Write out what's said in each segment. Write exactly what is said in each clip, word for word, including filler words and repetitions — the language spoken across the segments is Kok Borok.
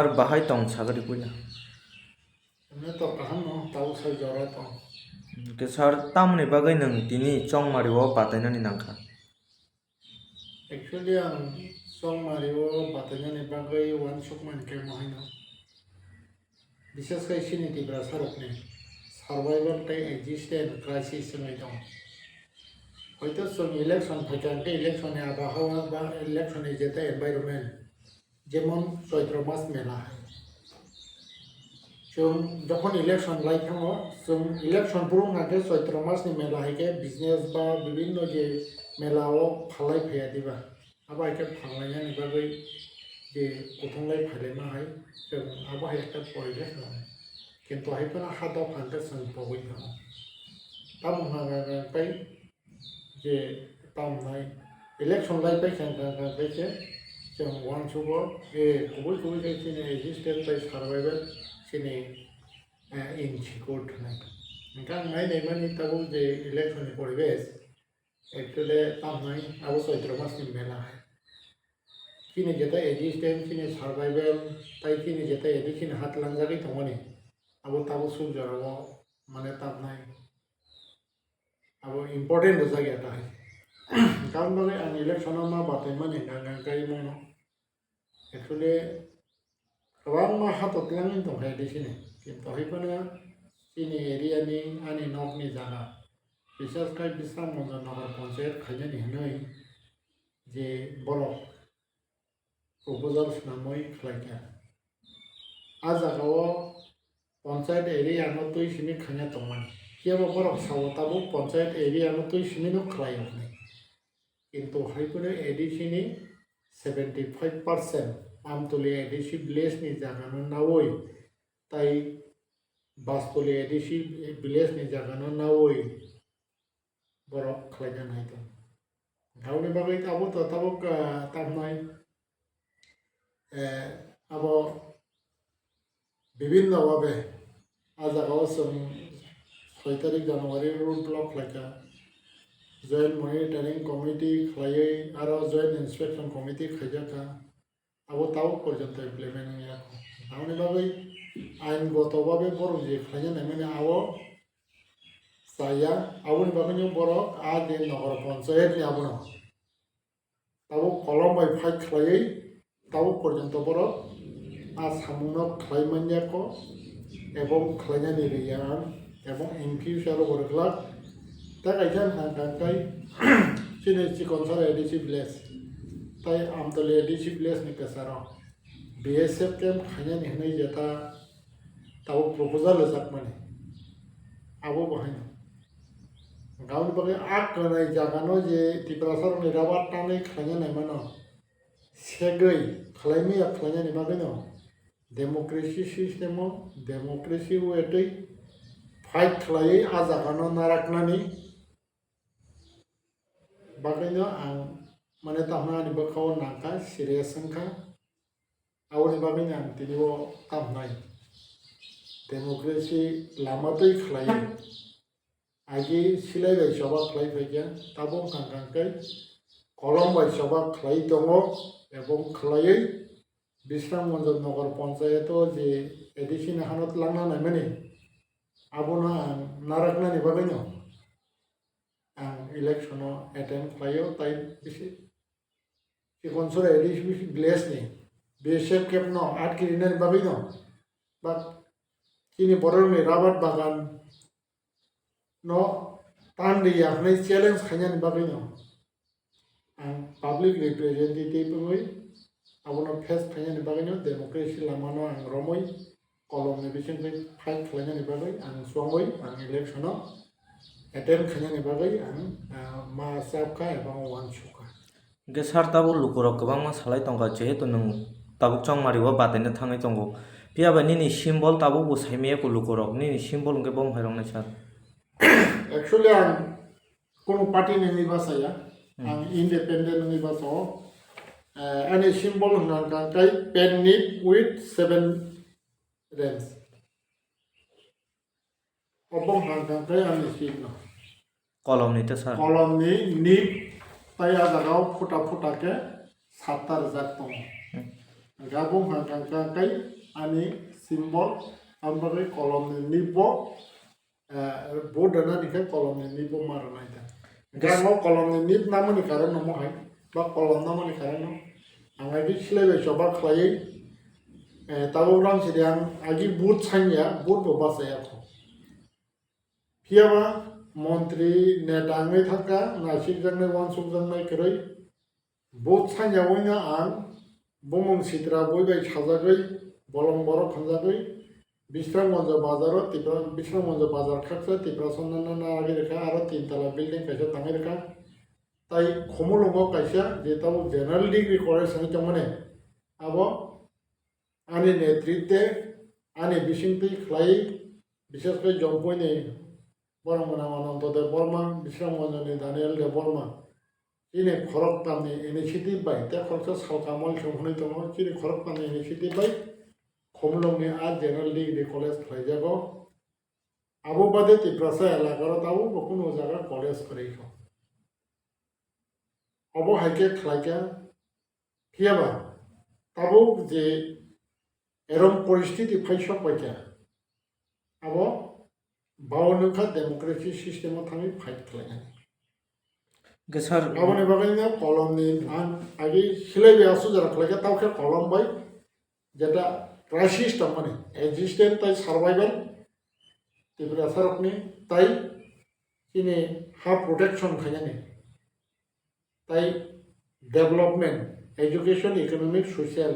Ar bahai tong sagadi puila. Hwnwi to kaham no, tau sai jora tong. Hwnkhe sir, tamoni bagwi nwng tini chongmari o batainani nangkha? Actually, ang chongmari o batainani bagwi uansukmani khe mohaino. Bishes khai chini Tiprasa rokni survival tei existence crisis wngwi tongo. Hoito chwng election phaikha hwnkhe election ni abahawa ba election ni jeta environment, jemon Choitro mas mela hai. Chwng jokhon election lai thango, chwng election phuru hwnkhe Choitro mas ni mela hai khe business ba bibinno je mela o phalai phaiya diba. Abo hai khe phalnai yani bagwi je kuthunglai phailaima hai, chwng abo hai ekta poribesh nang. Kintu hai phano ha dopha hwnkhe chwng pogwi thango. Tamo hwnka hwnka tei je tamnai election lai pai khe hwnka hwnka tei khe chwng uansugo, eh, kubui kubui khe chini existence tei survival chini, eh, insecure thwnai. Hwnka ang nai naimani tabuk je election ni poribesh, actually, tamnai abo Choitro mas ni mela hai. Chini jeta existence, chini survival, tai chini jeta edi chini hat langjagwi tongmani. Abo tabuk suk jorao mane tamnai. Abo important rwjak ya ta hai. Karon bagwi ang election o ma batai mani hwnka hwnka kai mano. Actually, kwbangma ha to twlangwi tongkha A D C ni, kintu hai phano chini area ni ani nokni jaga, bishes khai Bisramganj Nagar Panchayat khainani hwnwi je borok proposal swnamwi khlaikha. A jagao Panchayat area no twi simi khaina tongmani. Phiya bo borok sao tabuk Panchayat area no twi simi no khlai hwnwi. Kintu hai phano A D C ni seventy five percent Amtoli A D C village ni jaga no nawi tai Bastoli A D C village ni jaga no nawi borok khlaina nai tong. Aboni bagwi abo to tabuk, ah, tamnai, eh, abo bibinno babe a jagao chwng soi tarik January road block khlaikha, joint monitoring committee khlaiwi aro joint inspection committee khaijakha. Abo tabuk porjonto implement wngya kho. Aboni bagwi ain goto babe borok je khlaina naimani abo chaya, aboni bagwino borok a je Nagar Panchayat ni abono tabuk kolom bai fight khlaiwi tabuk porjonto borok a samungno khlai manya kho ebong khlainani rwya ang ebong in future o bo rwglak. Tei kaisa wngkha hwnkhe chini Chikonsara A D C village tei Amtoli A D C village ni kwcharo B S F camp khainani hwnwi jeta tabuk proposal rwjakmani. Abo bo haino. Aboni bagwi a kwnai jagano je Tiprasa rokni rabar tanwi khlaina naimano segwi khlaimaya khlainani bagwino democracy system o democracy way twi fight khlaiwi a jagano naraknani bagwino ang mane tamo ani bwkhao nangkha, serious wngkha. Aboni bagwino ang tini o tamnai democracy lama twi khlaiwi agi silai bai choba khlai phaikha, tabuk wngkha hwnkhe kolom bai choba khlai tongo ebong khlaiwi Bisramganj Nagar Panchayat o je A D C ni hano twlangna naimani abono ang naraknani bagwino ang election o attend khlaio, tai bisi Chikonsara A D C village ni B S F camp no atkiri nani bagwi no ba chini borok ni rabar bagan no tan ri ya hwnwi challenge khainani bagwi no ang public representative wngwi abono face khainani bagwi no democracy lama no ang romwi kolomni bisingtwi fight khlainani bagwi ang chongwi ang election o attend khainani bagwi ang, ah, ma chapkha eba uansukha. Hwnkhe sir, tabuk lukurok kwbangma salai tongkha, jehetu nwng tabuk chongmari o bataina thangwi tongo, phiya bai nini symbol tabuk bo saimaya kho lukurok, nini symbol hwnkhe bo hai roknai sir? Actually, ang kunu party ni wngwi bachaya, Hmm. Ang independent wngwi bachao. Eh, ani symbol hwnkha hwnkha khe pen nib with seven rings. Obo hwnkha hwnkha khe ani sign no. Kolomni ta sir. Kolomni nib tai a jagao phuta phuta khe satta rwjak tongo. Hmm. Hwnkhe abo wngkha kha kha tei ani symbol, aboni bagwi kolomni nip bo, eh, vote rwnani khe kolomni nip bo ma rwnai ta. Hwnkhe ang o kolomni nip namani karon no mohai, ba kolom namani karon no ang agi silai bai choba khlaiwi, eh, tabuk rang sidi ang agi vote sanya, vote bo bachaya kho. Phiyaba montri neta wngwi thangkha, naisingjaknai, uansukjaknai kwrwi. Vote sanya wngya ang bumung sitra bui bai sajagwi, bolong borok hwnjagwi, Bishramganj bazaro Tipra, Bishramganj bazar khaksa Tiprasa nana nagwi rwkha, aro tin tala building kaisa tangwi rwkha. Tai Khumulwngo kaisa je tabuk General Degree College hinwi tongmani, abo ani netritwe, ani bisingtwi khlai, bishesh khe Jompuini borok mwnang Ananto Debbarma, Bishramganjni Daniel Debbarma, chini khoroktamni initiative bai tei khoroksa Salka Molsom hwnwi tongo, chini khoroktamni initiative bai Khumulwngni a General Degree College khlaijago. Abo bade Tiprasa elakaro tabukbo kunu jaga college kwrwi kho. Obo hai khe khlai kha, phiyaba tabuk je erom poristiti phai sok bai kha, abo bao nukha democracy system o thangwi fight khlainani. Hwnkhe sir, aboni bagwi no kolomni ang agi silai bai asuk jora khlai kha, tao khe kolom bai jeta crisis tongmani, existence tai survival Tiprasa rokni tai chini ha protection khainani, tai development, education, economic, social,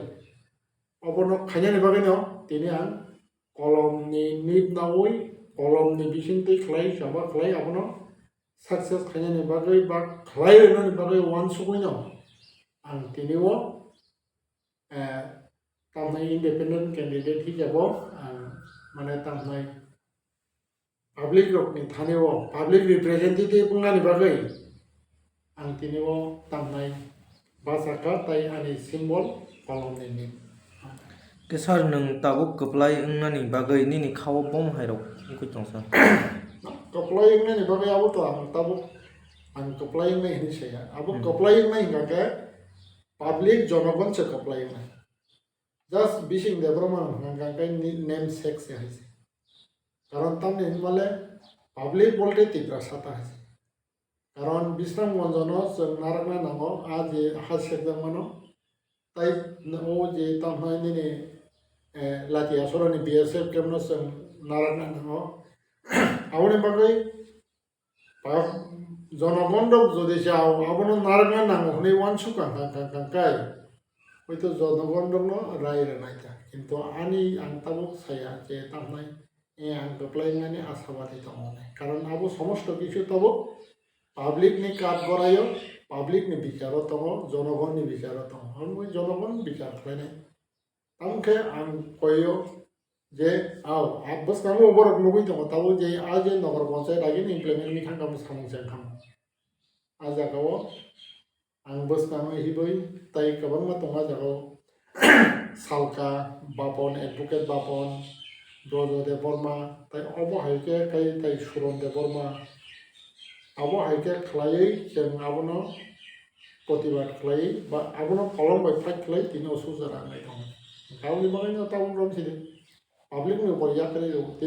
obono khainani bagwino tini ang kolomni nip naui, kolomni bisingtwi khlai, chaba khlai, abono success khainani bagwi ba khlai rwnani bagwi uansugwino ang tini o, eh, tamni independent candidate hijabo ang, mane, tamni public rokni thani o public representative wngnani bagwi ang tini o tamnai bachakha tai ani symbol kolomni nip. Hwnkhe sir, nwng tabuk kwplai wngnani bagwi nini kha-o bom hai rok wngwi tong sir? Kwplai wngnani bagwi abo to ang tabuk ang kwplai wngnai hinwi saya. Abo Hmm. Kwplai wngnai hwnkha khe public jonogon se kwplai wngnai. Just Bising Debbarma hwnkha khe ni-, namesake se hai se. Karon tamni hinmale public bolte Tiprasa ta hai se. Karon Bishramganj no chwng narwkna nango, a je ha sekjakmano. Tai o je tamhai nini, eh, Lati Asorani B S F camp no chwng narwkna nango. Aboni bagwi pa-, jonogon rok jodi se abono narwkna nango hwnwi uansuk kang kang kang kang kai, hoito jonogon rokno rai rwnai ta. Kintu ani ang tabuk saya je tamhai, eh, ang kwplai wngnani asabadi tongo hwnwi. Karon abo somosto kisu tabuk public ni kath goraio, public ni bicharo tongo, jonogon ni bicharo tongo. Hwnwi jonogon bichar khlainai. Tamokhe ang koio je, ao, a bwskango borok nugwi tongo, tabuk je a je nogor panchayat agini implement wngwi thangkha, samung se wngkha. A jagao ang bwskango hibwi tai kwbangma tongo a jagao, Salka Bapon, Advocate Bapon, Brojo Debbarma, tai obo hai khe kai tai Suron Debbarma. Abo hai khe khlaiwi chwng abono protibad khlai ba abono kolom bai fight khlai tini o sujara wngnai tongo. Aboni bagwino tabuk rom sidi public ni upor yakarwi rw.